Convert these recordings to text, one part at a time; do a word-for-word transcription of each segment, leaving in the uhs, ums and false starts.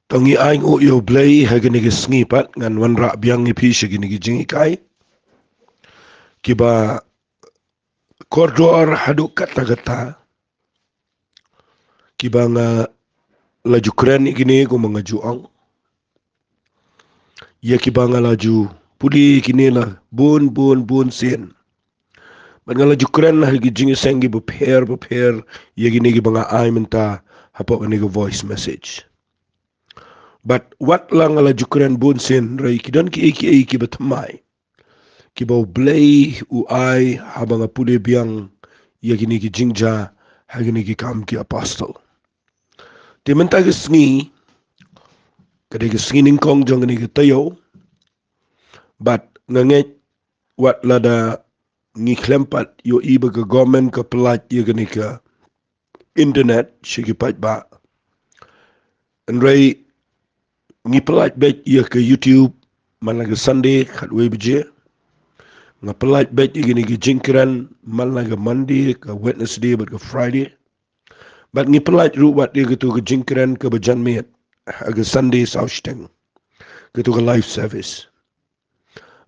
To ngi ai nguh ïa U Blei ha kine ki sngi pat ngan wanrah biang ïa phi sha kine ki jinghikai kiba kordor haduh katta katta, kiba nga la ju kren ïa kine kumba nga ju ong, ïa kiba nga la ju pule ïa kine la bun bun bun sien. Bad nga la ju kren ha ki jingïaseng kiba pher ba pher ïa kine kiba nga ai mynta hapoh kane ka voice message. Bad wat la nga la ju kren bun sien, hynrei ki don kiei kiei kiba thymmai kiba U Blei u ai haba nga pule biang ïa kine ki jingjia ha kine ki Kam ki Apostol. Te mynta ka sngi ka dei ka sngi nyngkong jong kane ka taïew. Bad nga ngeit wat lada ngi khlem pat ïohi ba ka government ka pyllait ïa kane ka internet sha ki paidbah, hynrei ngi pyllait beit ïa ka YouTube man la ka Sunday khatwei baje. Nga pyllait beit ïa kine ki jingkren man la ka Monday, ka Wednesday bad ka Friday. Bad ngi pyllait ruh wat ïa katu ka jingkren kaba janmiet ha ka Sunday saw shiteng, katu ka live service.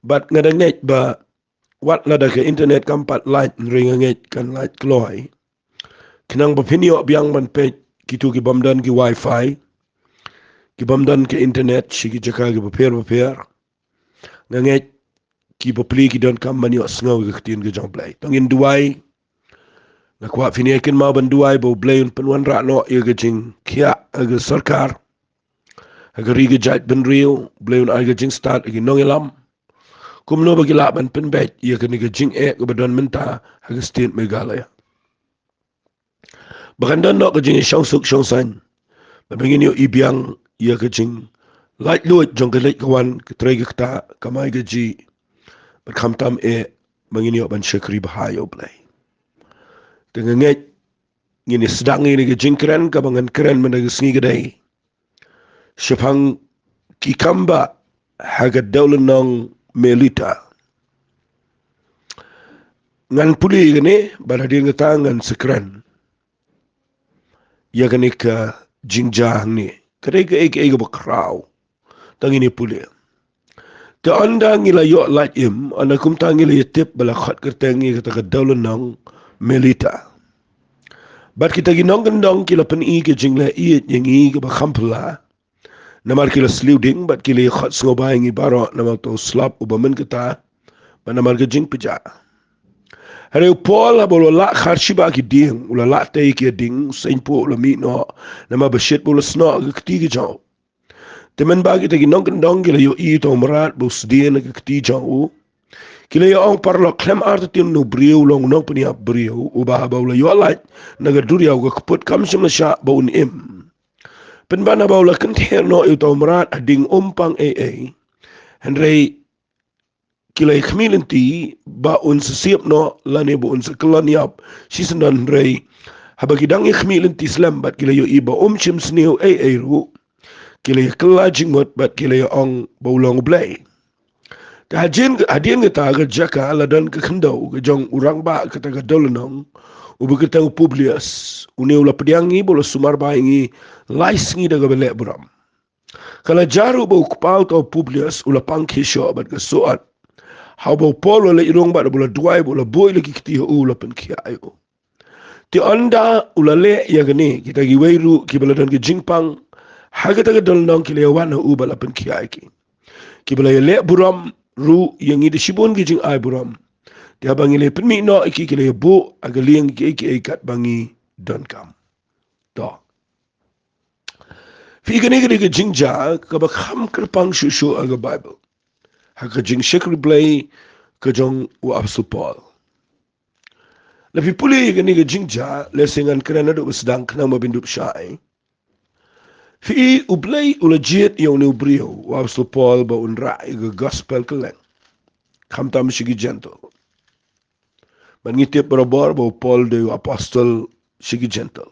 Bad nga da ngeit ba wat lada ka internet kam pat lait, hynrei nga ngeit kan lait kloi, khnang ba phin ïoh biang ban peit kitu ki bym don ki wifi, ki bym don ka internet sha ki jaka kiba pher ba pher. Nga ngeit ki bapli ki donkam ban ïohsngew ïa ka ktien ka jong U Blei. To ngin duwai. Nga kwah phin ïa kynmaw ban duwai ba U Blei un pynwanrah noh ïa ka jingkhiah ha ka sorkar, ha ka ri ka jaitbynriew. U Blei un ai ka jingstad ha ki nongïalam, kumno ba ki lah ban pynbeit ïa kane ka jingeh kaba don mynta ha ka state Meghalaya. Ba kan don noh ka jingïashong suk shong saiñ, ba ngin ïohi biang ïa ka jinglaitluid jong ka leit ka wan, ka trei ka ktah, ka mai ka jih, bad khamtam eh ba ngin ïoh ban shakri bha ïa U Blei. Te nga ngeit ngin ïa sdang ïa kane ka jingkren kaba ngan kren mynta ka sngi ka dei shaphang ki Kam ba ha ka dewlynnong Melita. Ngan pule ïa kane bad hadien kata ngan sa kren ïa kane ka jingjia hangne. Ka dei kaei kaei kaba khraw. To ngin ïa pule. Te ynda ngi la ïoh lait im, ynda kumta ngi la ïa tip ba la khot kyrteng ïa kata ka dewlynnong Melita. Bad kita ki nongkyndong ki la pyni ka jingleh ïeit ïa ngi kaba kham phylla. Namar ki la sliew ding bad ki la ïa khot sngewbha ïa ngi baroh namar uta u slap uba mynta, bad namar ka jingpjah. Hynrei u Paul haba u la lah khar shiba ki dieng, u la lah tei ki ïa ding, u seiñ puh u la mih noh, namar ba shit ba u la snoh ka kti ka jong u. Te mynba kita ki nongkyndong ki la ïohi uta u mrad ba u sdien ha ka kti jong u, ki la ïa ong, paralok, khlem artatien une u briew u long u nongpynïap briew, uba haba u la ïoh lait na ka duriaw ka kput kam shym la shah ba un im. Pynban haba u la kynther noh ïa uta u mrad hadien um pang ei ei. Hynrei ki la ïa khmih lynti ba un sa siep noh lane ba un sa kyllon ïap shisyndon, hynrei haba ki dang ïa khmih lynti slem bad ki la ïohi ba um shym sniew ei ei ruh, ki la ïa kylla jingmut bad ki la ïa ong ba u long U Blei. Te hadien, hadien kata ka jaka la don ka khyndew ka jong u rangbah kata ka dewlynnong, uba kyrteng u Publius. Une u la pdiang ïa ngi bad u la sumar bha ïa ngi lai sngi da kaba leh burom. Ka la jia ruh ba u kpa uta u Publius u la pang khie shoh bad ka soh. Haba u Paul u la leit rung bad ba u la duwai bad u la buh ïa la ki kti ha u, u la pynkhiah ïa u. Te ynda u la leh ïa kane, kita kiwei ruh kiba la don ka jingpang ha kata ka dewlynnong ki la ïa wan ha u bad la pynkhiah ïa ki. Kiba la ïa leh burom ruh ïa ngi da shibun ki jingai burom. Te haba ngi la ïa pynmih noh ïa ki, ki la ïa buh ha ka lieng kiei kiei katba ngi donkam. To. Phi, kane ka dei ka jingjia kaba kham kyrpang shuh shuh ha ka Baibl, ha ka jingshakri Blei ka jong u Apostol Paul. Lada phi pule ïa kane ka jingjia, lehse ngan kren naduh ba sdang khnang ba phin dup shai. Phi, U Blei u la jied ïa une u briew, u Apostol Paul, ba un rah ïa ka gospel kylleng, khamtam sha ki Jentil. Bad ngi tip barabor ba u Paul u dei u apostol sha ki Jentil.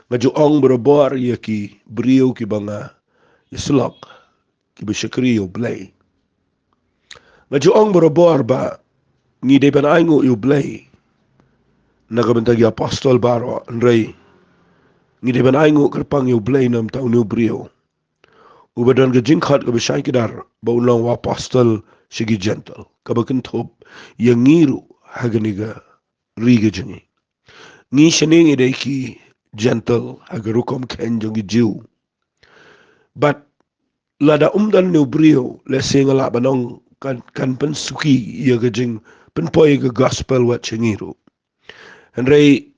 Nga ju ong barabor ïa ki briew kiba nga ïasyllok, kiba shakri ïa U Blei. Nga ju ong barabor ba ngi dei ban ainguh ïa U Blei na ka bynta ki apostol baroh, hynrei ngi dei ban ainguh kyrpang ïa U Blei na ka bynta une u briew. uba don ka jingkhot kaba shai kdar ba un long u apostol sha ki Gentile, kaba kynthup ïa ngi ruh ha kane ka ri ka jong ngi. Ngi shane ngi dei ki Gentile ha ka rukom kheiñ jong ki Jiw. Bad lada um don une u briew, lehse nga lah ban ong kan, kan pynsuki ïa ka jingpynpoi ïa ka gospel wat sha ngi ruh. Hynrei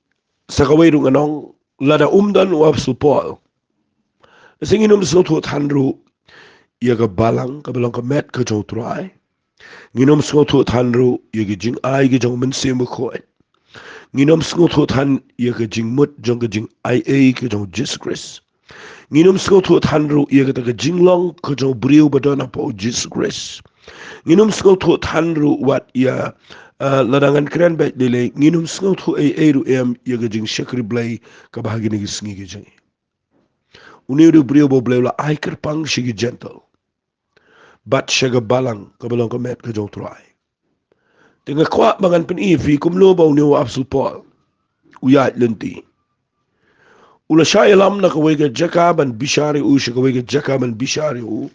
sa kawei ruh ngan ong, lada um don u apostol Paul, lehse ngin ym sngewthuh than ruh ïa ka balang kaba long ka met ka jong u Trai. Ngin ym sngewthuh than ruh ïa ka jingai ka jong u Mynsiem Bakhuid. Ngin ym sngewthuh than ïa ka jingmut jong ka jingaiei ka jong u Jisu Khrist. Ngin ym sngewthuh than ruh ïa kata ka jinglong ka jong u briew ba don hapoh u Jisu Khrist. Ngin ym sngewthuh than ruh wat ïa, ah, lada ngan kren beit lei lei, ngin ym sngewthuh ei ei ruh em ïa ka jingshakri Blei kaba ha kine ki sngi ki jong ngi. Une u dei u briew ba u Blei u la ai kyrpang sha ki Gentile bad sha ka balang kaba long ka met ka jong u Trai. Te nga kwah ba ngan pyni ïa phi kumno ba une u apostol Paul u ïaid lynti. U la shah ïalam na kawei ka jaka ban bishar ïa u sha kawei ka jaka ban bishar ïa u.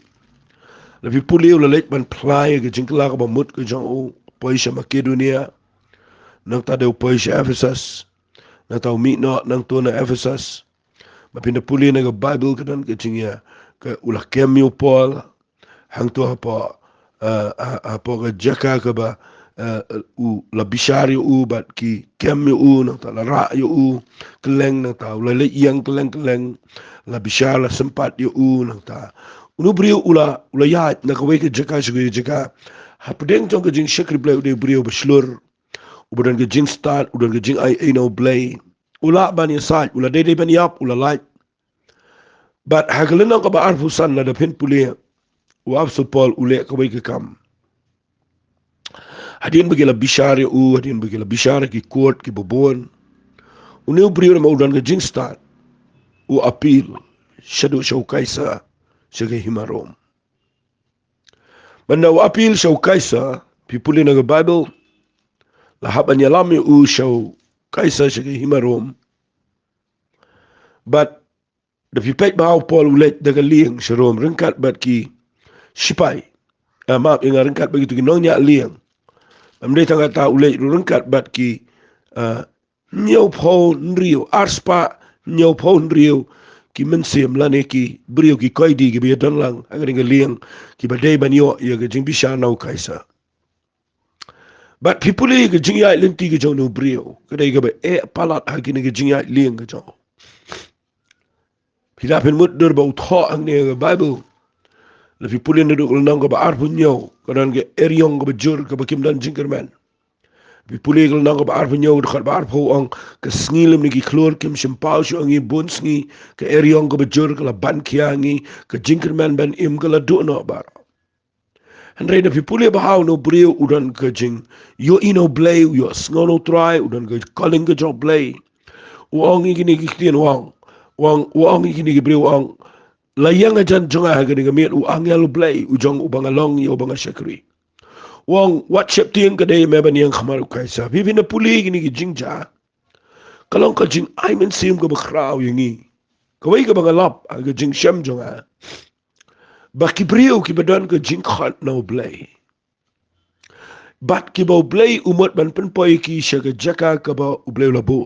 Lada phi pule, u la leit ban phla ïa ka jingkylla kaba mut ka jong u, poi sha Makedonia, nangta dei u poi sha Ephesus, nangta u mih noh nangto na Ephesus. Ba phin da pule na ka Baibl ka don ka jingïa, ka u la kem ïa u Paul hangto hapoh, eh, ha-, hapoh ka jaka kaba, eh, u la bishar ïa u bad ki kem ïa u, nangta la rah ïa u kylleng, nangta u la leit ïeng kylleng kylleng, la bishar, la sympat ïa u, nangta une u briew u la, u la ïaid na kawei ka jaka sha kawei ka jaka hapdeng jong ka jingshakri Blei. U dei u briew ba shlur, uba don ka jingstad, u don ka jingaiei na u Blei. U lah ban ïasaid, u la dei dei ban ïap, u la lait. Bad ha ka lynnong kaba arphew san, lada phin pule, u apostol Paul u leh kawei ka kam. Hadien ba ki la bishar ïa u, hadien ba ki la bishar ïa ki kot kiba bun, une u briew namar u don ka jingstad, u appeal shaduh sha u Kaisar sha ka hima Rom. Bad haba u appeal sha u Kaisar, phi pule na ka Baibl, la hap ban ïalam ïa u sha u Kaisar sha ka hima Rom. Bad lada phi peit ba u Paul u leit da ka lieng sha Rom ryngkat bad ki shipai, ah, map ïa nga, ryngkat bad kito ki nongñiah lieng. Ym dei tang kata, u leit ruh ryngkat bad ki, ah, hynñiewphew hynriew, arspah hynñiewphew hynriew ki mynsiem lane ki briew, ki koidi kiba ïadon lang ha kane ka lieng, kiba dei ban ïoh ïa ka jingbishar na u Kaisar. Bad phi pule ka jingïaid lynti ka jong une u briew, ka dei kaba eh palat ha kine ka jingïaid lieng ka jong u. Phi lah ban mutdur ba u thoh hangne ha ka Baibl. Lada phi pule naduh ka lynnong kaba arphew hynñiew, ka don ka eriong kaba jur kaba kim don jingkyrmen. Phi pule ka lynnong kaba arphew hynñiew, ka dkhot ba arphew, u ong, ka sngi lymne ki khlur kim shym paw shuh ha ngi bun sngi, ka eriong kaba jur ka la ban khia ha ngi, ka jingkyrmen ban im ka la duh noh baroh. Hynrei lada phi pule ba ha une u briew u don ka jingïohi na u Blei, u ïohsngew na u Trai, u don ka calling ka jong u Blei, u ong ïa kine ki ktien, u ong, u ong, u ong ïa kine ki briew, u ong, la ïeng hajan jong nga ha kane ka miet u angel u Blei, u jong uba nga long ïa uba nga shakri. U ong, wat sheptieng, ka dei ïa me ban ïeng khmat u Kaisar. Phi, phin da pule ïa kine ki jingjia, ka long ka jingai mynsiem kaba khraw ïa ngi. Kawei kaba nga lap ha ka jingshem jong nga, ba ki briew kiba don ka jingkhot na u Blei, bad kiba u Blei u mut ban pynpoi ïa ki sha ka jaka kaba u Blei u la buh,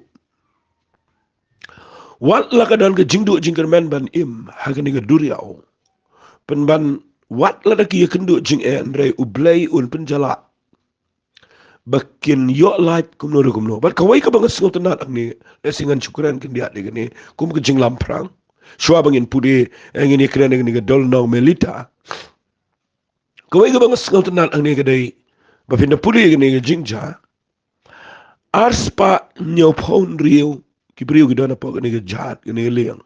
wat la ka don ka jingduh jingkyrmen ban im ha kane ka duriaw, pynban, wat lada ki ïakynduh jingeh, hynrei u Blei un pynjlan ba kin ïoh lait kumno re kumno. Bad kawei kaba nga sngewtynnat hangne, lehse ngan shu kren khyndiat ïa kane kum ka jinglamphrang, shuwa ba ngin pule, eh, ngin ïakren ïa kane ka dohnud Melita. Kawei kaba nga sngewtynnat hangne ka dei ba phin da pule ïa kane ka jingjia, arspah hynñiewphew hynriew ki briew ki don hapoh kane ka jait, kane ka lieng,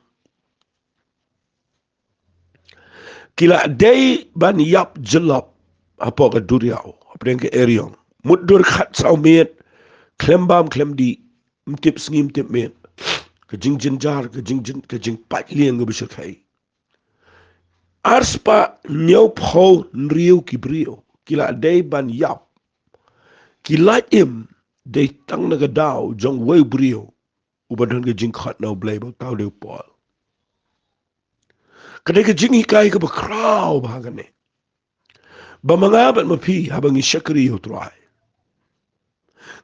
ki la dei ban ïap jyllop hapoh ka duriaw, hapdeng ka eriong, mutdur khatsaw miet, khlem bam khlem dih, ym tip sngi ym tip miet. Ka jingjynjar, ka jingjyn-, ka jingpait lieng kaba shyrkhei. Arspah hynñiewphew hynriew ki briew ki la dei ban ïap, ki lait im, dei tang na ka daw jong uwei u briew uba don ka jingkhot na u Blei, ba uta u dei u Paul. Ka dei ka jinghikai kaba khraw bha kane. Ba ma nga bad ma phi haba ngi shakri ïa U Trai,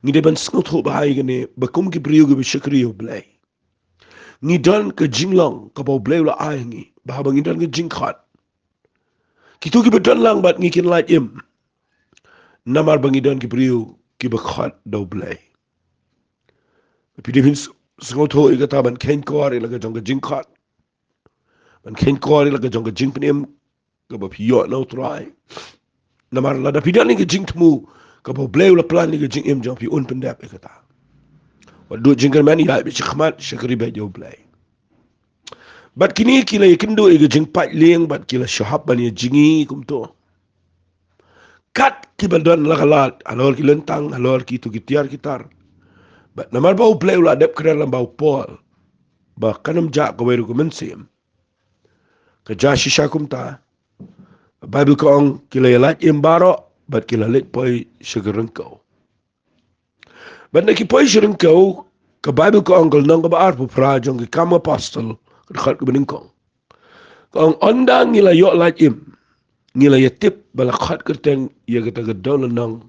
ngi dei ban sngewthuh bha ïa kane, ba kum ki briew kiba shakri ïa U Blei, ngi don ka jinglong kaba U Blei u la ai ngi, ba haba ngi don ka jingkhot, kito kiba don lang bad ngi kin lait im, namar ba ngi don ki briew kiba khot da U Blei. Phi dei phin s-, sngewthuh ïa kata, ban kheiñ kor ïa la ka jong ka jingkhot, ban kheiñ kor ïa la ka jong ka jingpynim kaba phi ïoh na U Trai. Namar lada phi don ïa ka jingthmu kaba U Blei u la plan ïa ka jingim jong phi, un pyndep ïa kata. Wat duh jingkyrmen, ïaid beit shakhmat, shakri beit ïa U Blei. Bad kine ki la ïakynduh ïa ka jingpait lieng, bad ki la shu hap ban ïajngi kumto. Kat kiba don la ka lad, halor ki lyntang, halor kito ki tiar ki tar. Bad namar ba U Blei u la dep kren lyngba u Paul ba kan ym jah kawei ruh ka mynsiem, ka jia shisha kumta. Baibl ka ong ki la ïalait im baroh, bad ki la leit poi sha ka ryngkew. Bad haba ki poi sha ryngkew, ka Baibl ka ong, ka lynnong kaba arphew phra jong ki Kam Apostol, ka dkhot kaba nyngkong, ka ong, ynda ngi la ïoh lait im, ngi la ïatip ba la khot kyrteng ïa kata ka dewlynnong,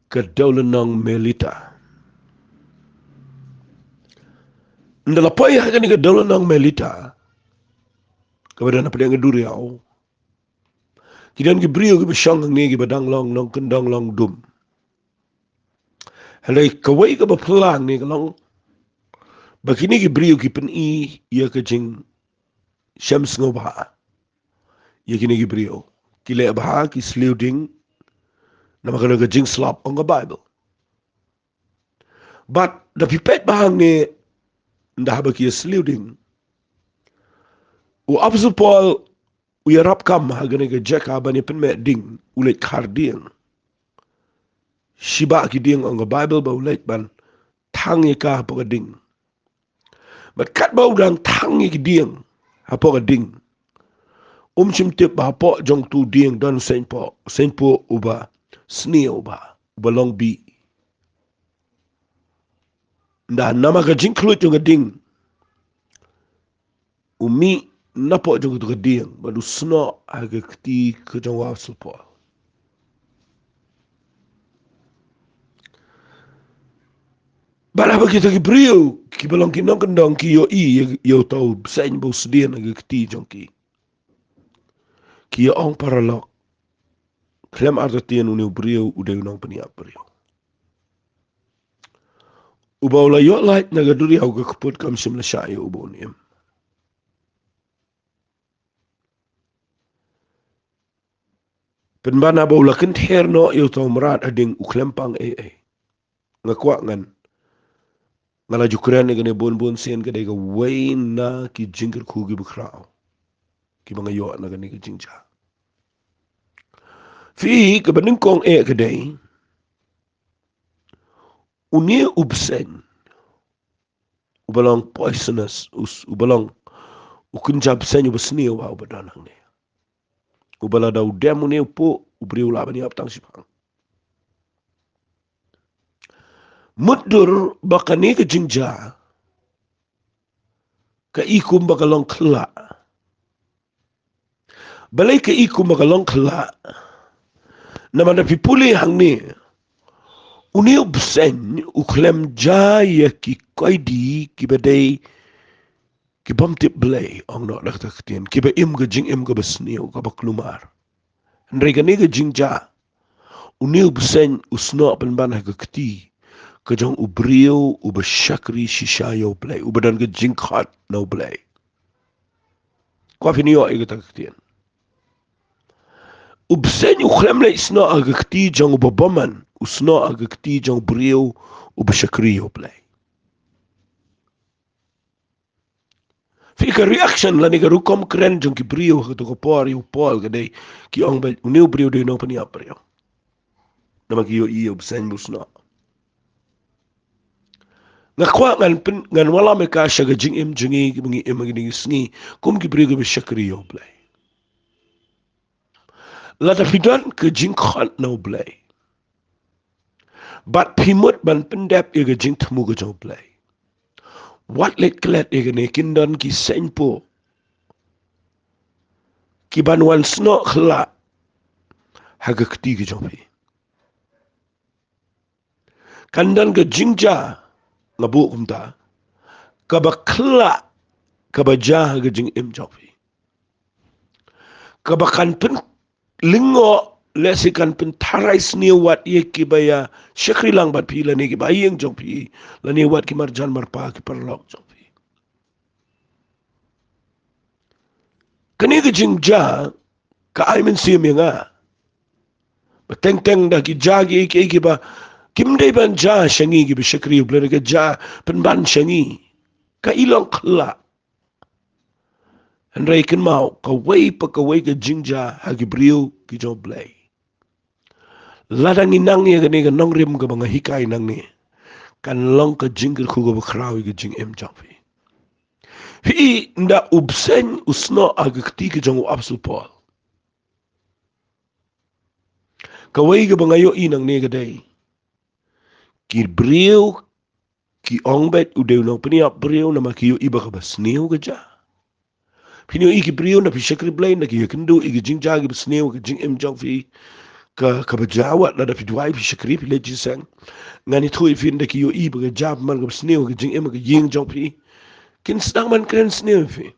ka dewlynnong Melita. Ynda la poi ha kane ka dewlynnong Melita, kaba don hapdeng ka duriaw, ki don ki briew kiba shong hangne kiba dang long nongkyndong longdum. Hynrei kawei kaba phylla hangne ka long ba kine ki briew ki pyni ïa ka jingshem sngewbha ïa kine ki briew. Ki leh bha, ki sliew ding, namar ka don ka jingslap, ong ka Baibl. Bad da phi peit bha hangne, ynda haba ki ïa sliew ding, u Apostol Paul u ïarap kam ha kane ka jaka ban ïa pynmih ding, u leit khar dieng. Shibun ki dieng, ong ka Baibl, ba u leit ban thang ïa ka hapoh ka ding. Bad katba u dang thang ïa ki dieng hapoh ka ding, um shym tip ba hapoh jong utu u dieng don u seiñ poh, u seiñ poh uba sniew bha, uba long bih. Ynda namar ka jingkhluit jong ka ding, u mih napoh jong katu ka dieng bad u snoh ha ka kti ka jong u Apostol Paul. Bad haba kita ki briew kiba long ki nongkyndong ki ïohi ïa, ïa uta u bseiñ ba u sdien ha ka kti jong ki, ki ïa ong, paralok, khlem artatien une u briew u dei u nongpynïap briew. Uba u la ïoh lait na ka duriaw ka kput kam shym la shah ïa u ba un im. Pynban haba u la kynther noh ïa uta u mrad ha ding, u khlem pang ei ei. Nga kwah ngan, nga la ju kren ïa kane bun bun sien, ka dei kawei na ki jingkyrkhu kiba khraw kiba nga ïoh na kane ka jingjia. Phi, kaba nyngkong eh ka dei, une u bseiñ uba long poisonous, u s-, uba long u kynja bseiñ uba sniew bha uba don hangne, uba lada u dem une u puh, u briew u lah ban ïap tang shiphang. Mutdur ba kane ka jingjia ka i kumba ka long khyllah. Balei ka i kumba ka long khyllah? Namar da phi pule hangne, une u bseiñ u khlem jia ïa ki koidi kiba dei ki bym tip Blei, ong noh da kata ka ktien, kiba im ka jingim kaba sniew, kaba kulmar. Hynrei kane ka jingjia, une u bseiñ u snoh pynban ha ka kti ka jong u briew uba shakri shisha ïa U Blei, uba don ka jingkhot na U Blei. Kwah phin ïoh ïa kata ka ktien. U bseiñ u khlem leit snoh ha ka kti jong uba bymman, u snoh ha ka kti jong u briew uba shakri ïa U Blei. Phi, ka reaction lane ka rukom kren jong ki briew ha kato ka por ïa u Paul ka dei, ki ong ba une u briew u dei u nongpynïap briew. Namar ki ïohi ïa u bseiñ ba u snoh. Nga kwah ngan pyn-, ngan wallam ïa ka sha ka jingim jong ngi kiba ngi im ha kine ki sngi kum ki briew kiba shakri ïa U Blei. Lada phi don ka jingkhot na U Blei bad phi mut ban pyndep ïa ka jingthmu ka jong U Blei, wat leit klet ïa kane, kin don ki seiñ poh ki ban wan snoh khyllah ha ka kti ka jong phi. Kan don ka jingjia, nga buh kumta, kaba khyllah, kaba jia ha ka jingim jong phi, kaba kan pynlyngngoh, lehse kan pyntharai sniew wat ïa kiba ïa shakri lang bad phi, lane kiba ïeng jong phi, lane wat ki marjan marpa, ki paralok jong phi. Kane ka jingjia ka ai mynsiem ïa nga. Ba teng teng da ki jia ki, ki, kiba kim dei ban jia sha ngi kiba shakri, u Blei, ka jia pynban sha ngi. Ka i long khyllah. Hynrei kynmaw, kawei pa kawei ka jingjia ha ki briew ki jong u Blei, lada ngi nang ïa kane ka nongrim kaba nga hikai nangne, kan long ka jingkyrkhu kaba khraw ïa ka jingim jong phi. Phi i, ynda u bseiñ u snoh ha ka kti ka jong u Apostol Paul, kawei kaba nga ïohi nangne ka dei, ki briew ki ong beit u dei u nongpynïap briew namar ki ïohi ba kaba sniew ka jia. Phin ïohi ki briew, ynda phi shakri Blei, ynda ki ïakynduh ïa ki jingjia kiba sniew ha ka jingim jong phi, ka, kaba jia wat lada phi duwai, phi shakri, phi leit shisha. Ngan ïathuh ïa phi, ynda ki ïohi ba ka jia bymman kaba sniew ha ka jingim, ha ka ïing jong phi, kin sdang ban kren sniew ïa phi.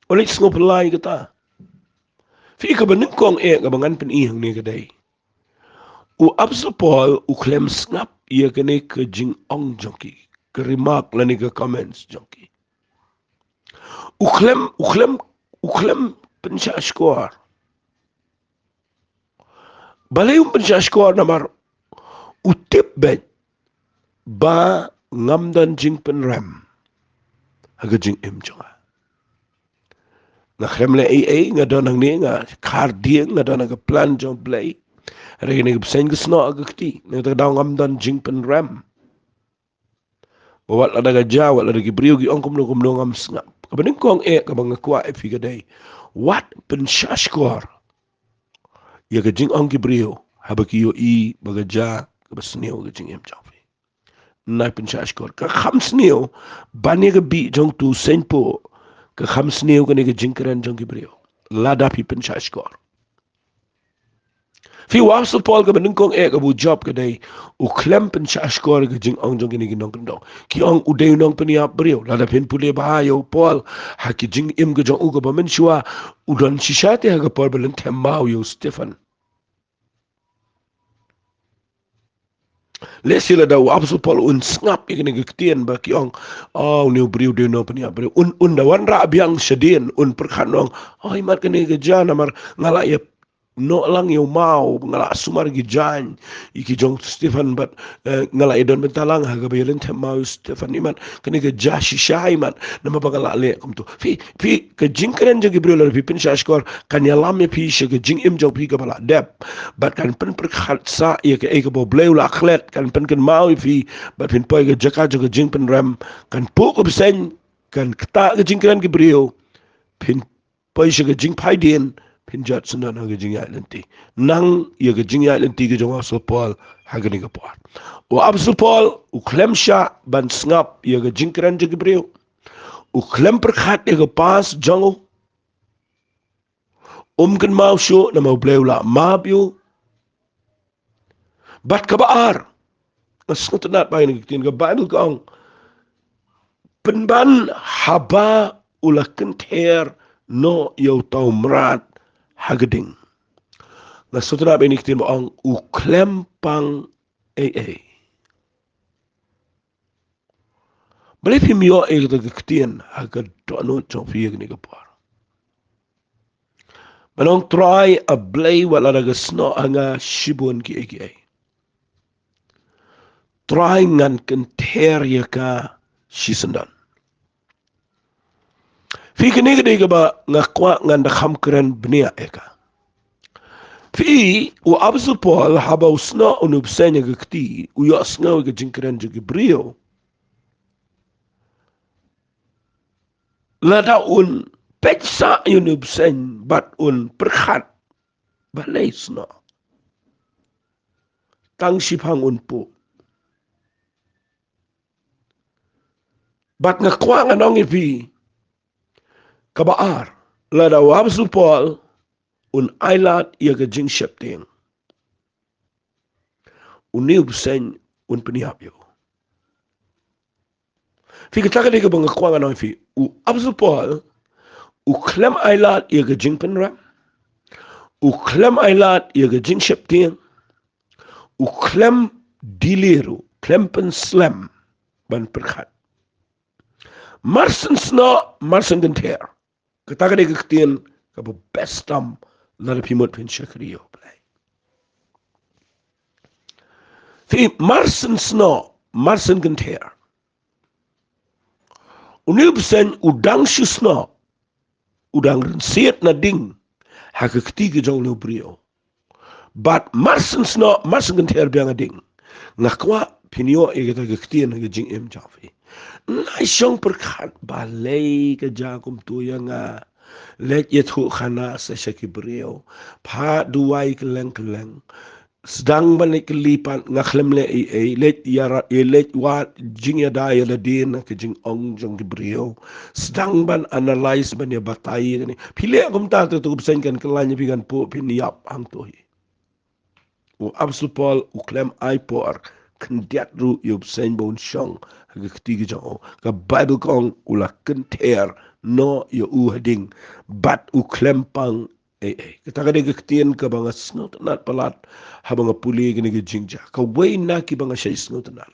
Wan leit sngewphylla ïa kata. Phi, kaba nyngkong eh kaba ngan pyni hangne ka dei, u Apostol Paul u khlem sngap ïa kane ka jingong jong ki, ka remark lane ka comments jong ki. U khlem, u khlem, u khlem pynshah shkor. Balei um pynshah shkor? Namar u tip beit ba ngam don jingpynrem ha ka jingim jong nga. Nga khlem leh ei ei, nga don hangne, nga khar dieng, nga don ha ka plan jong u Blei. Hynrei kane ka bseiñ ka snoh ha ka kti, na kata ka daw ngam don jingpynrem. Ba wat lada ka jia, wat lada ki briew ki ong kumno kumno, ngam sngap. Kaba nyngkong eh kaba nga kwah ïa phi ka dei, wat pynshah shkor ïa ka jingong ki briew haba ki ïohi ba ka jia kaba sniew ha ka jingim jong phi. Nai pynshah shkor. Ka kham sniew ban ïa ka bih jong utu u seiñpoh, ka kham sniew kane ka jingkren jong ki briew, lada phi pynshah shkor. Phi, u Apostol Paul kaba nyngkong eh kaba u jop ka dei, u khlem pynshah shkor ïa ka jingong jong kine ki nongkyndong. Ki ong u dei u nongpynïap briew. Lada phin pule bha ïa u Paul ha ki jingim ka jong u kaba mynshuwa, u don shisha te ha ka por ba lynthem maw ïa u Stephan. Lehse lada u Apostol Paul un sngap ïa kane ka ktien ba ki ong, oh, une u briew u dei u nongpynïap briew, un, un da wanrah biang shadien, un pyrkhat, un ong, oh, imat kane ka jia namar nga la ïa noh lang ïa u maw, nga la sumar ki jaiñ ïa ki jong u Stephan bad, eh, nga la ïa don bynta lang ha kaba ïa lynthem maw ïa u Stephan, imat kane ka jia shisha, imat namar ba nga la leh kumto. Phi, phi, ka jingkren jong ki briew lada phi pynshah shkor kan ïalam ïa phi sha ka jingim jong phi kaba la dep. Bad kan pynpyrkhat sah ïa kaei kaba u Blei u la klet, kan pynkynmaw ïa phi, bad phin poi ka jaka jong ka jingpynrem, kan puh ka bseiñ, kan ktah ka jingkren ki briew, phin poi sha ka jingphaidien, phin jot syndon ha ka jingïaid lynti. Nang ïa ka jingïaid lynti ka jong u Apostol Paul ha kane ka por. U Apostol Paul u khlem shah ban sngap ïa ka jingkren jong ki briew. U khlem pyrkhat ïa ka past jong u. Um kynmaw shuh namar u Blei u la map ïa u. Bad kaba ar, nga sngewtynnat bha ïa kane ka ktien, ka Baibl ka ong, pynban haba u la kynther noh ïa uta u mrad ha ka ding. Nga sngewtynnat bha ïa kane ka ktien ba ong u khlem pang ei ei. Balei phim ïoh ïa kata ka ktien ha ka dohnud jong phi ïa kane ka por? Ban ong, Trai, A Blei, wat lada ka snoh ha nga shibun kiei kiei, Trai, ngan kynther ïa ka shisyndon. Phi, kane ka dei kaba nga kwah ngan da kham kren bniah ïa ka. Phi, u Apostol Paul haba u snoh une u bseiñ ha ka kti, u ïohsngew ïa ka jingkren jong ki briew. Lada un peit sah ïa une u bseiñ bad un pyrkhat, balei snoh? Tang shiphang un puh. Bad nga kwah ngan ong ïa phi kaba ar. Lada u apostol Paul un ailad ïa ka jingsheptieng, une u bseiñ un pynïap ïa u. Phi, kata ka dei kaba nga kwah ngan ong ïa phi. U apostol Paul u khlem ailad ïa ka jingpynrem, u khlem ailad ïa ka jingsheptieng, u khlem delay ruh, khlem pynslem ban pyrkhat. Marshen snoh, marshen kynther. Kata ka dei ka ktien kaba best tam lada phi mut phin shakri ïa U Blei. Phi, marshen snoh, marshen kynther. Une u bseiñ u dang shu snoh, u dang rynsied na ding ha ka kti ka jong une u briew. Bad marshen snoh, marshen kynther biang ha ding. Nga kwah phin ïoh ïa kata ka ktien ha ka jingim jong phi. Nai shong pyrkhat balei ka jia kumto ïa nga. Leit ïathuh khana sa sha ki briew. Phah duwai kylleng kylleng. Sdang ban leit kylli pat, nga khlem leh ei ei, leit ïarap, leit wad jingïada ïa lade na ka jingong jong ki briew. Sdang ban analyse, ban ïa batai ïa kane. Phi leh kumta te, to u bseiñ kan khlaiñ ïa phi, kan phuh, phin ïap hangto hi. U apostol Paul u khlem ai por khyndiat ruh ïa u bseiñ ba un shong ha ka kti ka jong u. Ka Baibl ka ong u la kynther noh ïa u ha ding, bad u khlem pang ei ei. Kata ka dei ka ktien kaba nga sngewtynnat palat haba nga pule kane ka jingjia. Kawei na kiba nga shait sngewtynnat.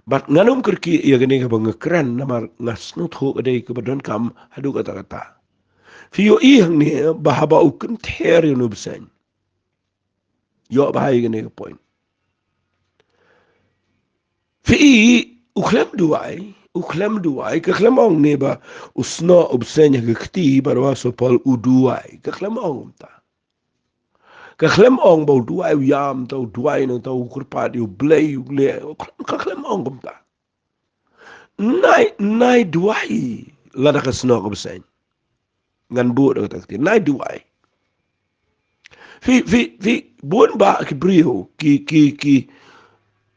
Bad ngan ym kyrkieh ïa kane kaba nga kren namar nga sngewthuh ka dei kaba donkam haduh katta katta. Phi ïohi hangne ba haba u kynther ïa une u bseiñ. Ïoh bha ïa kane ka point. Phi, u khlem duwai, u khlem duwai, ka khlem ong ne ba u snoh u bseiñ ha ka kti bad u apostol Paul u duwai. Ka khlem ong kumta. Ka khlem ong ba u duwai, u ïam, ta u duwai, nangta u kyrpad ïa U Blei, u leh, ka khlem ong kumta. Nai, nai duwai lada ka snoh ka bseiñ. Ngan buh da kata ka ktien, nai duwai. Phi, phi, phi, bun bah ki briew ki, ki, ki,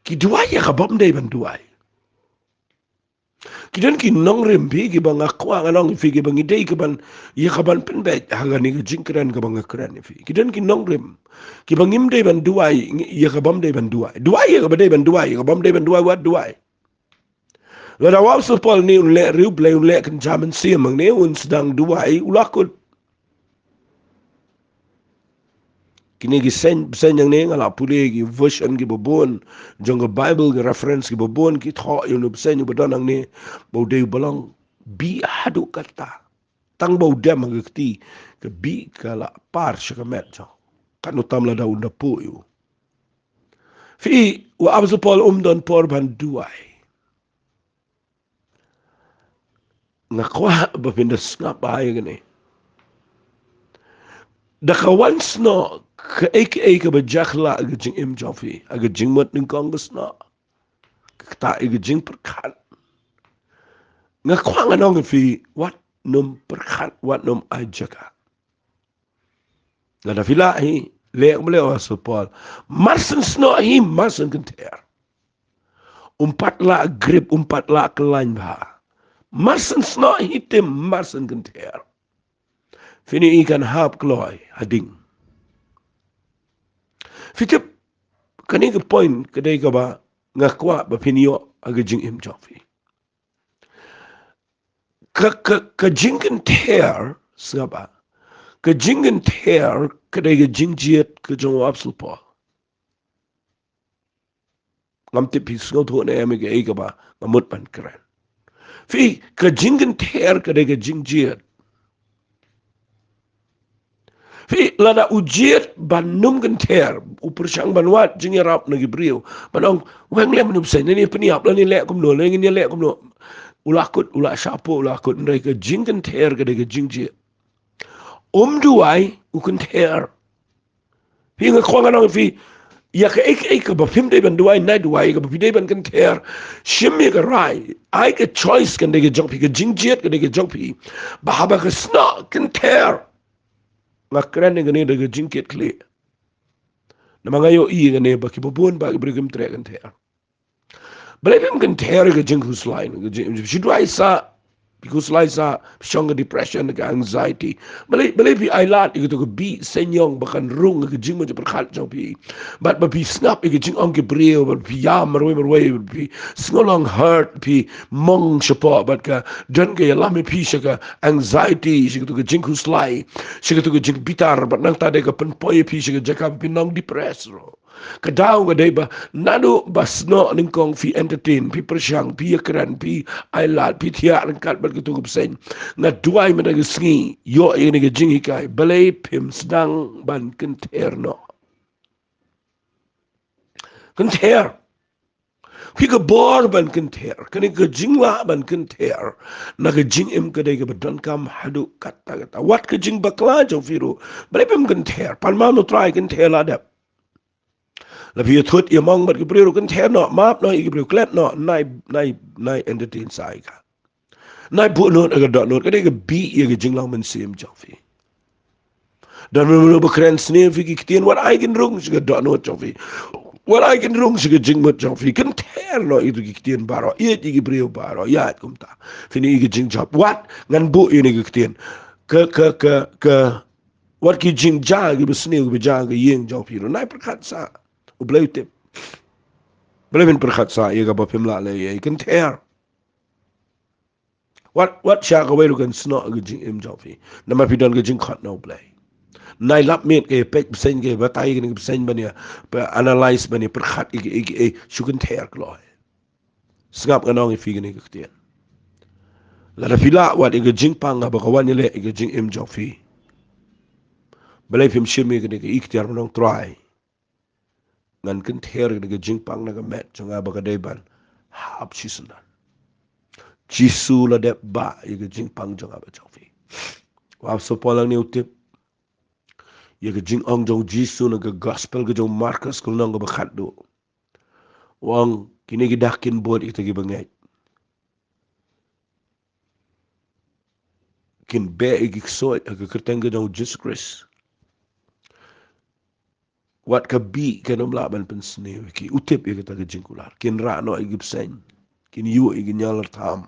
ki duwai ïa kaba ym dei ban duwai. Ki don ki nongrim phi kiba nga kwah ngan ong ïa phi kiba ngi dei kaban, ïa kaban pynbeit ha kane ka jingkren kaba nga kren ïa phi. Ki don ki nongrim kiba ngim dei ban duwai ïa kaba ym dei ban duwai. Duwai ïa kaba dei ban duwai, ïa kaba ym dei ban duwai wat duwai. Lada u apostol Paul ne un leh ri U Blei, un leh kynja mynsiem, hangne un sdang duwai, u la kut. Kine ki seiñ, bseiñ hangne nga la pule ki version kiba bun jong ka Baibl, ki reference kiba bun, ki thoh ïa une u bseiñ uba don hangne ba u dei uba long bih haduh katta. Tang ba u dem ha ka kti, ka bih ka la par sha ka met jong u. Katno tam lada un da phuh ïa u. Phi, u apostol Paul um don por ban duwai. Nga kwah ba phin da sngap bha ïa kane. Da ka wan snoh, kaei kaei kaba jia kylla ha ka jingim jong phi, ha ka jingmut nyngkong ka snoh, kata ïa ka jingpyrkhat. Nga kwah ngan ong ïa phi, wat nym pyrkhat, wat nym ai jaka. Lada phi lah hi, leh kumba leh u apostol Paul. Marshen snoh hi, marshen kynther. Um pat lah grip, um pat lah khlaiñ bha. Marshen snoh hi te marshen kynther. Phin ïohi kan hap kloi ha ding. Phi tip, kane ka point ka dei kaba nga kwah ba phin ïoh ha ka jingim jong phi. Ka, ka, ka jingkynther, sngap bha. Ka jingkynther ka dei ka jingjied ka jong u apostol Paul. Ngam tip phi sngewthuh ne em ïa kaei kaba nga mut ban kren. Phi, ka jingkynther ka dei ka jingjied. Phi, lada u jied ban ym kynther, u pyrshang ban wad jingïarap na ki briew, ban ong, weng lem une u bseiñ, lane pynïap, lane leh kumno, lane ngin ïaleh kumno. U la kut, u la shah phuh, u la kut, hynrei ka jingkynther ka dei ka jingjied. Um duwai, u kynther. Phi, nga kwah ngan ong ïa phi, ïa kaei kaei kaba phim dei ban duwai, nai duwai, kaba phi dei ban kynther. Shim ïa ka rai, ai ka choice kan dei ka jong phi, ka jingjied kan dei ka jong phi. Ba haba ka snoh kynther, nga kren ïa kane da ka jingkit khlieh. Namar nga ïohi ïa kane ba kiba bun bah ki briew kim treh kynther. Balei phim kynther ïa ka jingkhuslai, ka jing, shu duwai sah, Phi khuslai sa, phi shong ka depression, ka anxiety. Balei, balei phi ailad ïa kato ka bih seiñiong ba kan rung ka jingmut jingpyrkhat jong phi. Bad ba phi sngap ïa ka jingong ki briew, bad phi ïam marwei marwei, bad phi sngew long hurt, phi mong shapoh, bad ka don ka ïalam ïa phi sha ka anxiety, sha kato ka jingkhuslai, sha kato ka jingbitar, bad nangta dei ka pynpoi ïa phi sha ka jaka ba phin long depressed ruh. Ka daw ka dei ba naduh ba snoh nyngkong phi entertain, phi pyrshang, phi ïakren, phi ailad, phi thiah ryngkat bad kato ka bseiñ. Nga duwai mynta ka sngi, ïoh ïa kane ka jinghikai, balei phim sdang ban kynther noh. Kynther. Phi ka bor ban kynther, kane ka jinglah ban kynther na ka jingim ka dei kaba donkam haduh katta katta. Wat ka jingbakla jong phi ruh, balei phim kynther? Pan map na u Trai, kynther la dep. La phi ïathut ïamong bad ki briew ruh, kynther noh, map noh ïa ki briew, klet noh, nai, nai, nai entertain sa ïa ka. Nai buh nud ha ka dohnud, ka dei ka bih ïa ka jinglong mynsiem jong phi. Don mano mano ba kren sniew ïa phi ki ktien, wat ai kin rung sha ka dohnud jong phi. Wat ai kin rung sha ka jingmut jong phi. Kynther noh ïa kito ki ktien baroh, ïeit ïa ki briew baroh, ïaid kumta. Phin ïohi ka jingjop. Wat, ngan buh ïa kine ki ktien. Ka, ka, ka, ka, wat ki jingjia kiba sniew kiba jia ha ka ïing jong phi ruh, nai pyrkhat sa. U Blei u tip. Balei phim pyrkhat sa ïa kaba phim lah leh ei ei? Kynther. Wat, wat shah kawei ruh kan snoh ïa ka jingim jong phi. Namar phi don ka jingkhot na u Blei. Nai lap miet, ka ïa peit bseiñ, ka ïa batai kane ka bseiñ ban ïa, ba analyse, ban ïa pyrkhat ïa, ïa, ïa, shu kynther kloi. Sngap, ngan ong ïa phi kane ka ktien. Lada phi lah wat ïa ka jingpang haba ka wan ïaleh ïa ka jingim jong phi, balei phim shim ïa kane ka iktiar ban ong, Trai, ngan kynther ïa kane ka jingpang na ka met jong nga ba ka dei ban hap shisyndon. Jisu la dep bah ïa ka jingpang jong nga bad jong phi. U Apostol Paul hangne u tip ïa ka jingong jong u Jisu na ka gospel ka jong u Markos, ka lynnong kaba khatduh. U ong, kine ki dak kin bud ïa kita kiba ngeit. Kin beh ïa ki ksuid ha ka kyrteng ka jong u Jisu Khrist. Wat ka bih kan ym lah ban pynsniew ïa ki. U tip ïa kata ka jingkular. Kin rah noh ïa ki bseiñ. Kin ïuh ïa ki ñialyrtham.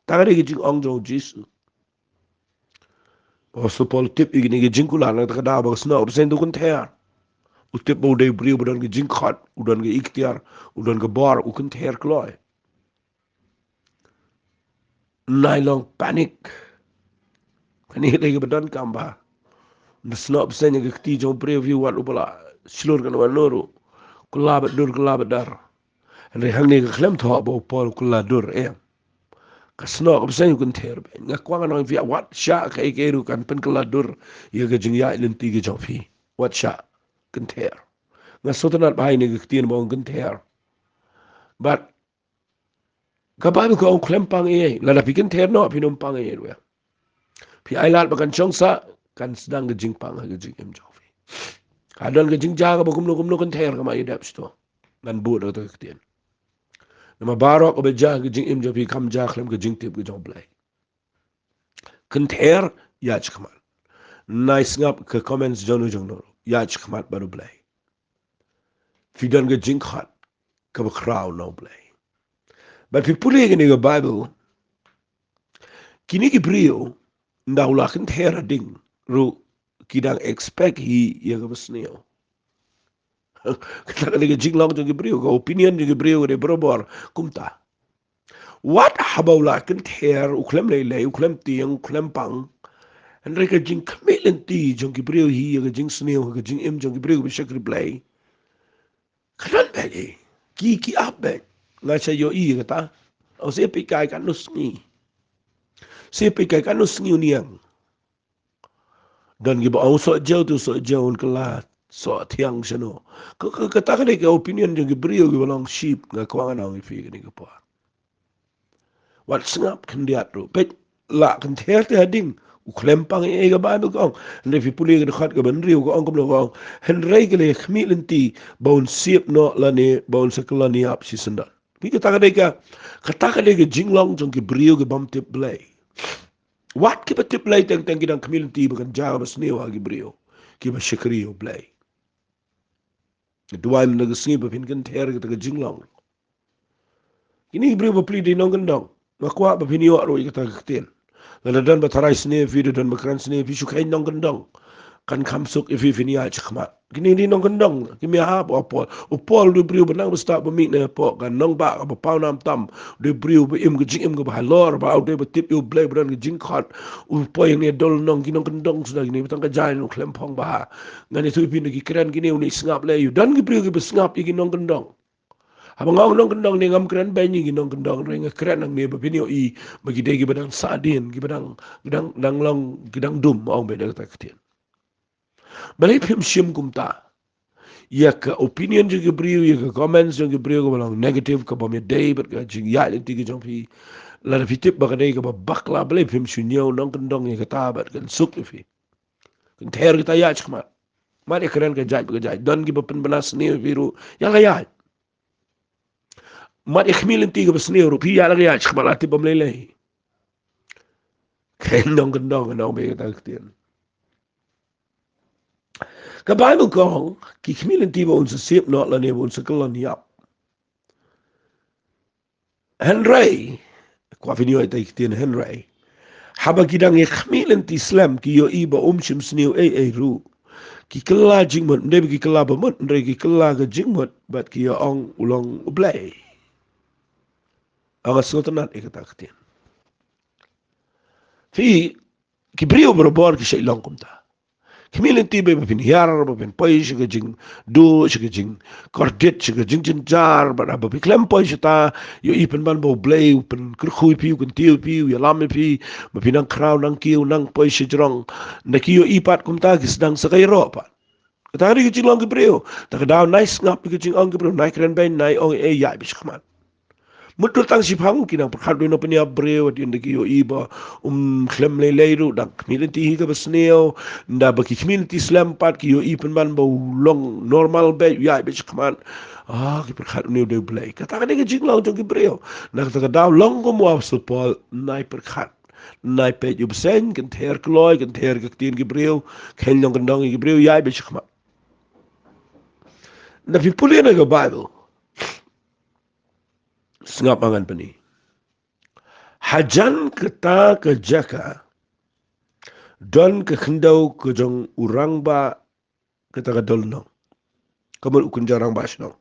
Kata ka dei ka jingong jong u Jisu. U Apostol Paul u tip ïa kine ki jingkular, nangta ka daw ba ka snoh ka bseiñ, te u kynther. U tip ba u dei u briew ba don ka jingkhot, u don ka iktiar, u don ka bor, u kynther kloi. Nai long panic. Kane ka dei kaba donkam ba, da snoh bseiñ ha ka kti jong u briew, phi wad uba la shlur kano kano ruh. Kylla bad dur, kylla bad dar. Hynrei hangne ka khlem thoh ba u Paul u kylla dur, em. Ka snoh ka bseiñ, u kynther beit. Nga kwah ngan ong ïa phi, wat shah kaei kaei ruh kan pynkylla dur ïa ka jingïaid lynti ka jong phi. Wat shah. Kynther. Nga sngewtynnat bha ïa kane ka ktien ba ong kynther. Bad ka Baibl ka ong khlem pang ei ei. Lada phi kynther noh, phin ym pang ei ei ruh. Phi ailad ba kan shong sah, kan sdang ka jingpang ha ka jingim jong phi. Ka don ka jingjia kaba kumno kumno, kynther, ka ma ïa dep shto. Ngan buh da kata ka ktien. Namar baroh kaba jia ha ka jingim jong phi kam jia khlem ka jingtip ka jong u Blei. Kynther, ïaid shakhmat. Nai sngap ka comments jong no jong no. Ïaid shakhmat bad u Blei. Phi don ka jingkhot kaba khraw na u Blei. Bad phi pule kane ka Baibl, kine ki briew, ynda u la kynther hadien ruh, ki dang expect hi ïa kaba sniew. Kata ka dei ka jinglong jong ki briew, ka opinion jong ki briew ka dei barabor kumta. Wat haba u la kynther, u khlem lei lei, u khlem tieng, u khlem pang, hynrei ka jingkhmih lynti jong ki briew hi ïa ka jingsniew, ka jingim jong ki briew ba shakri Blei, ka don beit ei. Ki, ki ap beit. Nga sa ïohi ïa kata. Ong, sa peit kai katno sngi. Sa peit kai katno sngi u niang. Don kiba ong soh jew, to soh jew, un kylla soh thiang shano. Ka, ka, kata ka dei ka opinion jong ki briew kiba long sheep, nga kwah ngan ong ïa phi kane ka por. Wat sngap khyndiat ruh. Peit, la kynther te hadien, u khlem pang ei ei, ka Baibl ka ong. Hynrei phi pule ka dkhot kaba hynriew, ka ong kumno, ka ong, hynrei ki la khmih lynti ba un siew noh lane ba un sa kylla ïap shisyndon. Peit, kata ka dei ka, kata ka dei ka jinglong jong ki briew ki bym tip Blei. Wat kiba tip Blei teng teng ki dang khmih lynti ba kan jia kaba sniew ha ki briew kiba shakri ïa u Blei. Duwai mynta ka sngi ba phin kynther kata ka jinglong. Kine ki briew bapli dei nongkyndong. Nga kwah ba phin ïoh ruh ïa kata ka ktien. Lada don ba tharai sniew ïa phi, lada don ba kren sniew ïa phi, shu kheiñ nongkyndong. Kan kham suk ïa phi, phin ïaid shakhmat. Kine ki nongkyndong, ki mih ha u Paul. U Paul u dei u briew ba nang ba stad ba mih na pdeng ka nongbah kaba paw nam tam. U dei u briew ba im ka jingim kaba halor, ba u dei ba tip ïa U Blei, ba don ka jingkhot. U poi hangne dol nong, ki nongkyndong suda kine, ba tang ka jaiñ u khlem phong bha. Ngan ïathuh ïa phi na ki kren kine, une u sngap lei, u don ki briew kiba sngap ïa ki nongkyndong. Haba nga ong nongkyndong ne ngam kren beiñ ïa ki nongkyndong, hynrei nga kren hangne ba phin ïohi ba ki dei kiba dang sah dien, kiba dang, dang, dang long, ki dang dum, ong beit da kata ka ktien. Balei phim shim kumta ïa ka opinion jong ki briew, ïa ka comments jong ki briew kaba long negative, kaba ym dei bad ka jingïaid lynti ka jong phi? Lada phi tip ba ka dei kaba bakla, balei phim shu ñiew nongkyndong ïa kata bad kan suk ïa phi, kan ther kita ïaid shakhmat? Mad ïa kren ka jait bad ka jait. Don kiba pynbna sniew ïa phi ruh, ïa la ïaid. Mad ïa khmih lynti kaba sniew ruh, phi ïa la ka ïaid shakhmat, la tip bym lei lei. Kheiñ nongkyndong, nong beit kata ka ktien. Ka Baibl ka ong, ki khmih lynti ba un sa sep noh lane ba un sa kyllon ïap. Hynrei, kwah phin ïohi ïa kata ka ktien hynrei. Haba ki dang ïa khmih lynti slem, ki ïohi ba um shim sniew ei ei ruh. Ki kylla jingmut, ym dei ba ki kylla ba mut, hynrei ki kylla ka jingmut, bad ki ïa ong u long U Blei. Nga sngewtynnat ïa kata ka ktien. Phi, ki briew barabor ki shait long kumta. Khmih lynti ba phin hiar, ba phin poi sha ka jingduh, sha ka jingkordit, sha ka jingjynjar, bad haba phi khlem poi shata, ïohi pynban ba U Blei u pynkyrkhu ïa phi, u kyntiew ïa phi, u ïalam ïa phi, ba phi nang khraw, nang kiew, nang poi shajrong. Nda ki ïohi pat kumta, ki sdang sa ka ïaroh pat. Kata ka dei ka jinglong ki briew. Te ka daw nai sngap ïa ka jingong ki briew, nai kren beiñ, nai ong ei ei, ïaid beit shakhmat. Mutdur tang shiphang ki nang pyrkhat, u dei u nongpynïap briew, hadien ba ki ïohi ba um khlem lei lei ruh, dang khmih lynti hi kaba sniew, nda ba ki khmih lynti slem pat, ki ïohi pynban ba u long normal beit, u ïaid beit shakhmat. Ah, ki pyrkhat une u dei U Blei. Kata ka dei ka jinglong jong ki briew. Na kata ka daw long kum u Apostol Paul, nai pyrkhat. Nai peit ïa u bseiñ, kynther kloi, kynther ka ktien ki briew, kheiñ nongkyndong ïa ki briew, ïaid beit shakhmat. Nda phi pule na ka Baibl. Sngap, ngan pyni. Hajan kata ka jaka, don ka khyndew ka jong u rangbah kata ka dol nong. Ka mut u kynja rangbah shnong.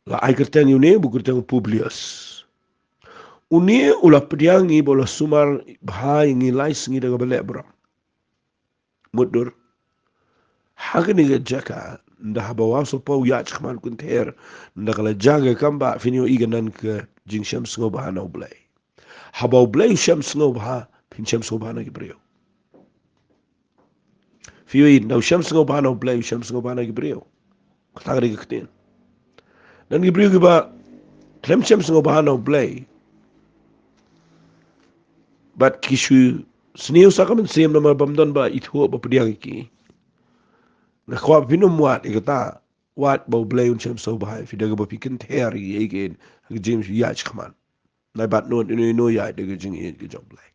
La ai kyrteng ïa une, ba u kyrteng u Publius. Une u la pdiang ïa ngi, ba u la sumar bha ïa ngi lai sngi da kaba leh burom. Mutdur. Ha kane ka jaka, nda haba u Apostol Paul u ïaid shakhmat, kynther, nda ka la jia ka kam ba, phin ïohi ka don ka jingshem sngewbha na U Blei. Haba U Blei u shem sngewbha, phin shem sngewbha na ki briew. Phi ïohi, nda u shem sngewbha na U Blei, u shem sngewbha na ki briew. Kata ka dei ka ktien. Don ki briew kiba khlem shem sngewbha na U Blei, bad ki shu sniew sa ka mynsiem namar bym don ba ithuh ba pdiang ïa ki. Nga kwah ba phin ym wad ïa kata, wad ba U Blei un shem sngewbha ïa phi da kaba phi kynther ïa ki, ha ka jingïaid shakhmat. Nai bat nud ino ino ïaid da ka jingïeit ka jong U Blei.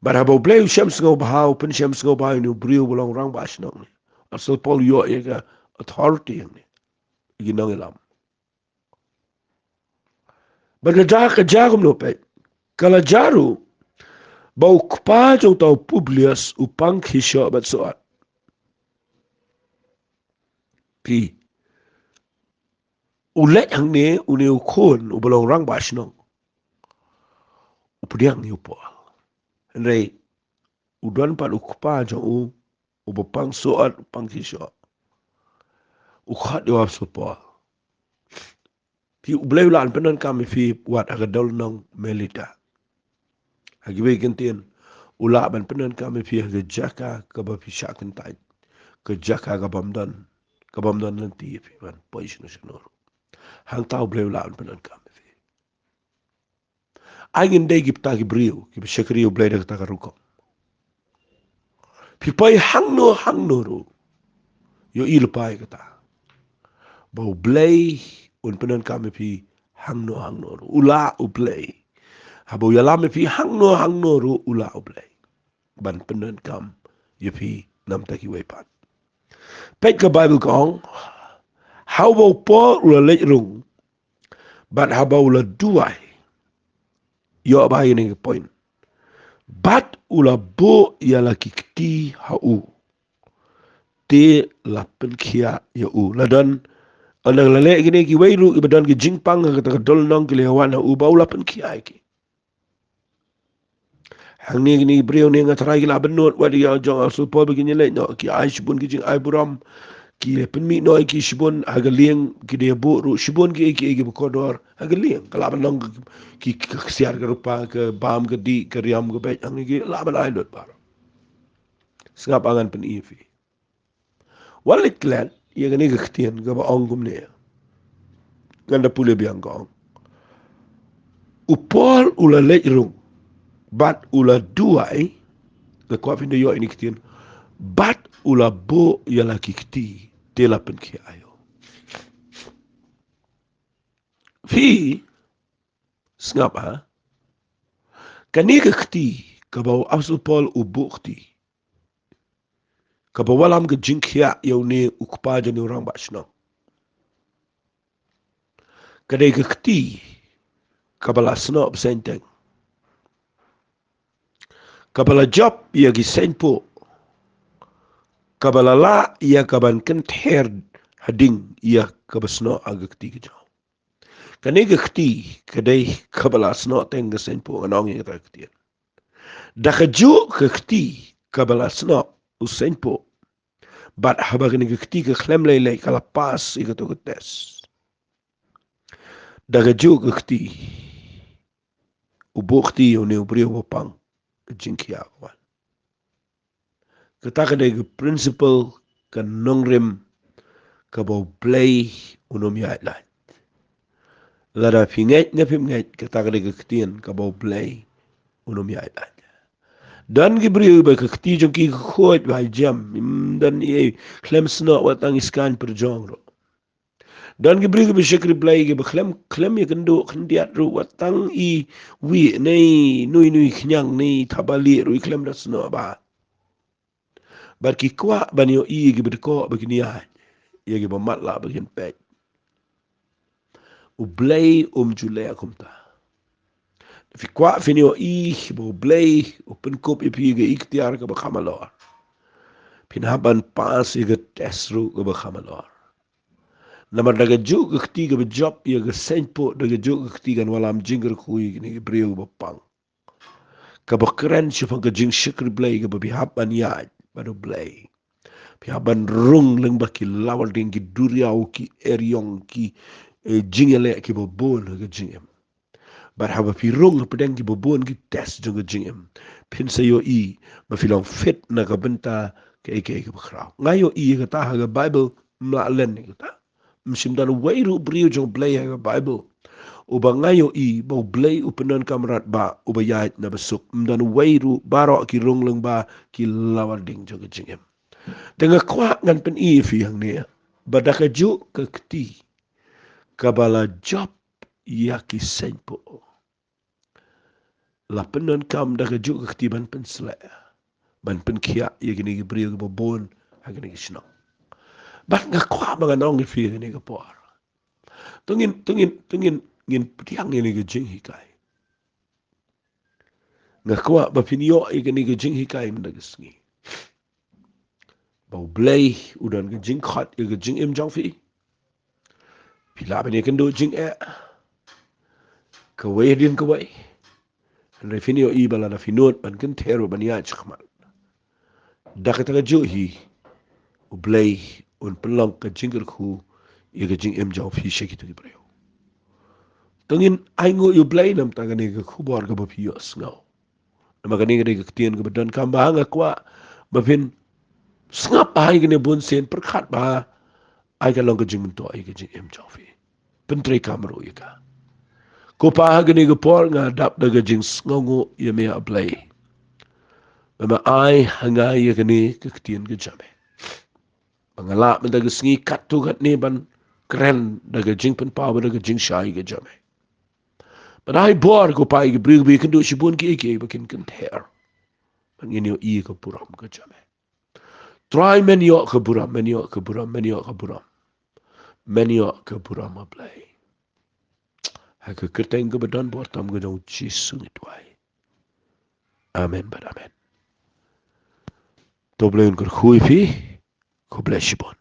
Bad haba U Blei u shem sngewbha, u pynshem sngewbha ïa une u briew ba long rangbah shnong, u Apostol Paul u ïoh ïa ka authority hangne, ïa ki nongïalam. Bad ka jia, ka jia kumno peit? Ka la jia ruh ba u kpa jong uta u Publius u pang khie shoh bad soh. Phi, u leit hangne, une u khun uba long rangbah shnong, u pdiang ïa u Paul. Hynrei u don pat u kpa jong u uba pang soh, u pang khie shoh. U khot ïa u Apostol Paul. Phi, U Blei u lah ban pyndonkam ïa phi wat ha ka dol nong Melita. Ha kiwei ki ktien, u lah ban pyndonkam ïa phi ha ka jaka kaba phi shah kyntait, ka jaka kabym don, kabym don lynti ïa phi ban poi shano shano ruh. Hangta U Blei u lah ban pyndonkam ïa phi. Ai ngin dei kita ki briew kiba shakri U Blei da kata ka rukom. Phi poi hangno hangno ruh, ïohi lypa ïa kata, ba U Blei un pyndonkam ïa phi hangno hangno ruh. U lah U Blei. Haba u ïalam ïa phi hangno hangno ruh, u lah U Blei ban pyndonkam ïa phi na bynta kiwei pat. Peit, ka Baibl ka ong, haba u Paul u la leit rung, bad haba u la duwai, ïoh ba ïa kane ka point. Bad u la buh ïa la ki kti ha u, te la pynkhiah ïa u. La don, ynda la leh kine kiwei ruh kiba don ki jingpang ha kata ka dol nong ki la wan ha u ba u la pynkhiah ïa ki. Hangne kine ki briew ne nga tharai ki la bynnud wat ïa jong Apostol Paul ba kin ïaleit noh, ki ai shibun ki jingai burom, ki pynmih noh ïa ki shibun ha ka lieng, ki dei buh ruh shibun ki, ki, kiba kordor ha ka lieng. Ka la ban long ki, ki, ki ksiar ka rupa, ka bam ka dih, ka riam ka beit, hangne ki la ban ai lut baroh. Sngap, ngan pyni ïa phi. Wat leit klet ïa kane ka ktien kaba ong kumne. Ngan da pule biang, ka ong, u Paul u la leit rung bad u la duwai. Nga kwah phin da ïoh ïa kane ka ktien. Bad u la buh ïa la ki kti, te la pynkhiah ïa u. Phi sngap, ha? Kane ka kti kaba u Apostol Paul u buh kti, kaba wallam ka jingkhiah ïa une u kpa jong une u rangbah shnong, ka dei ka kti kaba la snoh bseiñ teng, kaba la jop ïa ki seiñ puh, kaba la lah ïa ka ban kynther hadien ïa kaba snoh ha ka kti ka jong. Kane ka kti ka dei kaba la snoh teng ka seiñ puh, ngan ong ïa kata ka ktien. Da kajuh ka kti kaba la snoh u seiñ puh, bad haba kane ka kti ka khlem lei lei, ka la pass ïa kato ka test. Da kajuh ka kti, u buh kti ïa une u briew ba pang, ka jingkhiah ka wan. Kata ka dei ka principle, ka nongrim kaba U Blei un ym ïaid lait. Lada phi ngeit ne phim ngeit, kata ka dei ka ktien kaba U Blei un ym ïaid lait. Don ki briew ba ka kti jong ki ka khuid ba jem, ym don ei ei, khlem snoh wat tang i skaiñ pyrjong ruh. Don ki briew kiba shakri Blei kiba khlem, khlem ïakynduh khyndiat ruh wat tang iwei, ne nui nui khñiang, ne thapbalieh ruh i khlem da snoh bha. Bad ki kwah ban ïohi ïa kiba dkoh ba kin ïaid, ïa kiba matlah ba kin peit. U Blei um ju leh kumta. Phi kwah phin ïohi ba U Blei u pynkup ïa phi ïa ka iktiar kaba kham halor, phin hap ban pass ïa ka test ruh kaba kham halor. Namar da kajuh ka kti kaba jop ïa ka seiñ puh, da kajuh ka kti kan wallam jingkyrkhu ïa kine ki briew ba pang, kaba kren shaphang ka jingshakri Blei kaba phi hap ban ïaid bad U Blei. Phi hap ban rung lyngba ki lawar ding, ki duriaw, ki eriong, ki, eh, jingïaleh kiba bun ha ka jingim. Bad haba phi rung hapdeng kiba bun ki test jong ka jingim, phin sa ïohi ba phi long fit na ka bynta kaei kaei kaba khraw. Nga ïohi ïa kata ha ka Baibl, ym lah len ïa kata. Ym shym don uwei ruh u briew jong U Blei ha ka Baibl uba nga ïohi ba U Blei u pyndonkam radbah uba ïaid na ba suk. Ym don uwei ruh, baroh ki rung lyngba ki lawar ding jong ka jingim. Te nga kwah ngan pyni ïa phi hangne ba da kajuh ka kti kaba la jop ïa ki seiñ puh, la pyndonkam da kajuh ka kti ban pynsleh, ban pynkhiah ïa kine ki briew kiba bun ha kine ki shnong. Bad nga kwah ba ngan ong ïa phi ha kane ka por, to ngin, to ngin, to ngin, ngin pdiang ïa kane ka jinghikai. Nga kwah ba phin ïoh ïa kane ka jinghikai mynta ka sngi, ba U Blei u don ka jingkhot ïa ka jingim jong phi. Phi lah ban ïakynduh jingeh kawei hadien kawei, hynrei phin ïohi ba lada phi nud ban kynther, ban ïaid shakhmat, da kata kajuh hi U Blei un pynlong ka jingkyrkhu ïa ka jingim jong phi sha kito ki briew. To ngin ainguh ïa U Blei namar kane ka khubor kaba phi ïohsngew. Namar kane ka dei ka ktien kaba donkam bha. Nga kwah ba phin sngap bha ïa kane bunsien, pyrkhat bha, ai ka long ka jingmyntoi ïa ka jingim jong phi. Pyntreikam ruh ïa ka. Ko Pa, ha kane ka por nga dap da ka jingsngewnguh ïa me, A Blei, ba me ai ha nga ïa kane ka ktien ka jong me, ba nga lah mynta ka sngi katto katne ban kren da ka jingpynpaw bad da ka jingshai ka jong me. Bad ai bor, ko Pa, ïa ki briew ba ïakynduh shibun kiei kiei ba kin kynther, ba ngin ïohi ïa ka burom ka jong me. Trai, men ïoh ka burom, men ïoh ka burom, men ïoh ka burom, men ïoh ka burom, A Blei. Ha ka kyrteng kaba don bor tam ka jong u Jisu ngi duwai. Amen bad amen. To Blei un kyrkhu ïa phi. Khublei shibun.